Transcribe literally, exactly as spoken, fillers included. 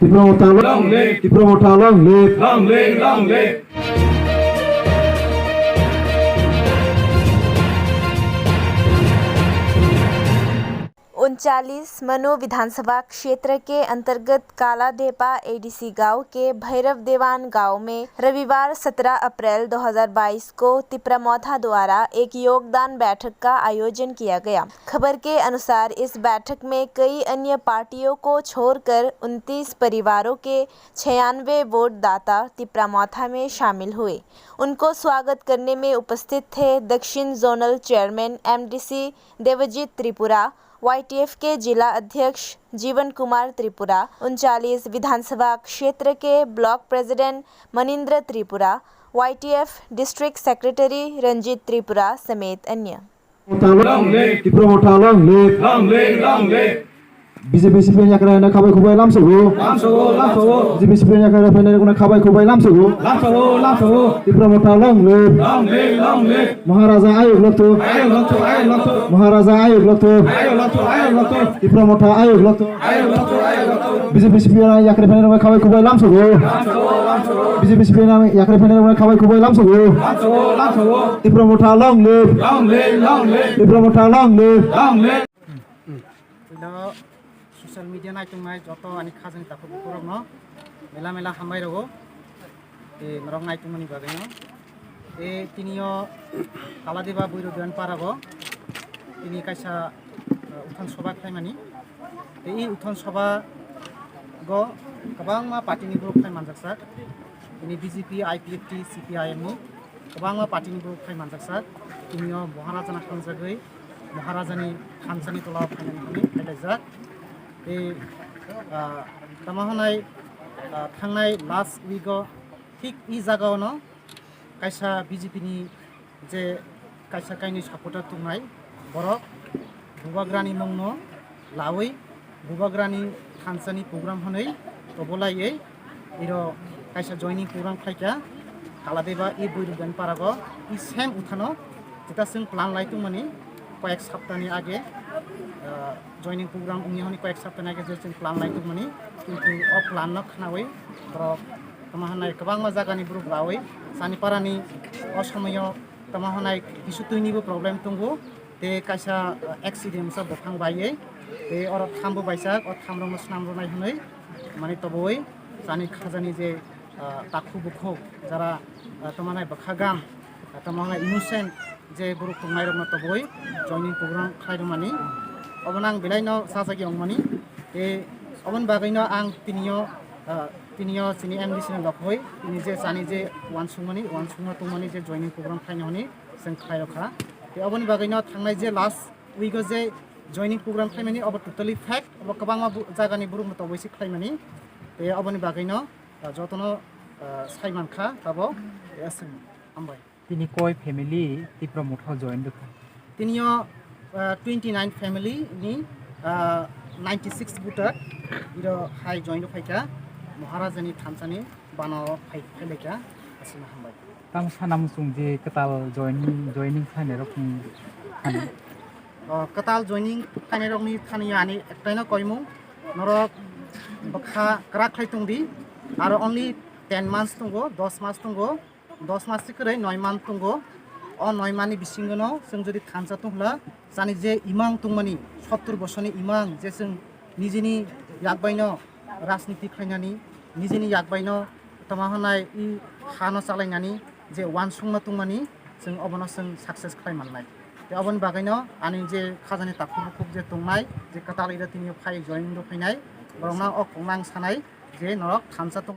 Tipra Motha long live. Tipra Motha long live. Long live, long live. उनचालीस मनु विधानसभा क्षेत्र के अंतर्गत कालादेपा एडीसी गांव के भैरव देवान गांव में रविवार सत्रह अप्रैल दो हज़ार बाईस को तिप्रा मोथा द्वारा एक योगदान बैठक का आयोजन किया गया। खबर के अनुसार, इस बैठक में कई अन्य पार्टियों को छोड़कर उनतीस परिवारों के छियानवे वोट दाता तिप्रा मोथा में शामिल हुए। उनको स्वागत करने में उपस्थित थे दक्षिण zonal chairman MDC Debjit Tripura, YTF के जिला अध्यक्ष जीवन कुमार त्रिपुरा, उनचालीस विधानसभा क्षेत्र के block president Manindra Tripura, YTF district secretary Ranjit Tripura समेत अन्य। Long live. Tipra Motha long live. Long live, long live. B J P C P I M yakra na khabai khubai lamsogo. Lamsogo, lamsogo. B J P C P I M yakra phainai rokna khabai khubai lamsogo. Lamsogo, lamsogo. Tipra Motha long live. Long live, long live. Maharaja ayuk lokto. Ayuk lokto, ayuk lokto. Maharaja ayuk lokto. Ayuk lokto, ayuk lokto. Tipra Motha ayuk lokto. Ayuk lokto, ayuk lokto. B J P C P I M yakra phainai rokna khabai khubai lamsogo. Lamsogo, lamsogo. B J P C P I M yakra phainai rokna khabai khubai lamsogo. Lamsogo, lamsogo. Tipra Motha long live. Long live, long live. Tipra Motha long live. Long live. Puila social media naitongnai joto ani khajani takhuk bukhurokno mela mela hambai rwo. Tei norok naitongmani bagwino. Tei tinio Kaladeba Boiro Doyan Parago tini kaisa, uh, uthon soba khlaimani. Tei i uthon soba go kwbangma party ni borok phai manjaksak. Tini B J P, I P F T, C P I M ni kwbangma party ni borok phai manjaksak. Tinio Maharaja no hamjagwi Maharaja ni thansa ni tola o phainani hwnwi phailaijak. Tei, ah, tamo hwnai, ah, thangnai last week o thik i jaga o no kaisa B J P ni je kaisa kainwi supporter tongnai borok Bubagrani mungno lawi Bubagrani thansani program hwnwi tobolaiwi iro kaisa joining program khlaikha Kaladeba i Boirugan Parago i same uthano jeta chwng plan lai tongmani koyek saptani age, ah, joining program wngya hwnwi koyek saptani age je chwng plan lai tongmani, kintu o plan no khnawi borok tamo hwnai kwbangma jagani borok lawi Chaniparani o somoyo tamo hwnai kisu twinibo problem tongo. Tei kaisa, ah, accident sa bwkhang baiwi tei oro thambo baisa o thamrokno swnamrwnai hwnwi mani toboi chani khajani je, ah, takhu bukhuk jara, ah, tamo hwnai bwkha gam, ah, tamo hwnai innocent je borok tongnairokno toboi joining program khlai rwmani obono ang belaino sajagwi wngmani. Tei oboni bagwino ang tinio, ah, tinio chini M D C ni lokhoi tini je chani je uansukmani uansukma tongmani je joining program khlaina hwnwi chwng khlai rokha. Tei oboni bagwino thangnai je last week o je joining program khlaimani obo totally fake, obo kwbangma bu-, jagani borokno toboi se khlaimani. Tei oboni bagwino, ah, jotono, ah, sai mankha tabok. Yes, hambai. Tini koi family Tipra Motha join rwkha? Tinio, ah, twenty nine family ni, ah, ninety six voter iro hai join rwkhaikha Maharaja ni thansani bana o phai, phailaikha. Asina hambai. Tamo sana muchung je kwtal joining, joining khlainai rok ni thani? O, kwtal joining khlainai rok ni thani ani ektaino koimung, norok bwkha kwrak khlai tongdi, aro only ten months tongo, dos mas tongo, dos mas se kwrwi noi man tongo. O noi man ni bisingo no chwng jodi thansa tong hwla, chani je imang tongmani, sottor bosorni imang je chwng nijini yakbaino rajniti khlainani, nijini yakbaino tamo hwnai i hano chalainani je uansukma tongmani, chwng obono chwng success khlai mannai. Tei oboni bagwino ani je khajani takhuk bukhuk je tongnai, je kwtal ira tini phai join rw phainai, borokno o kokno ang sanai je norok thansa tong.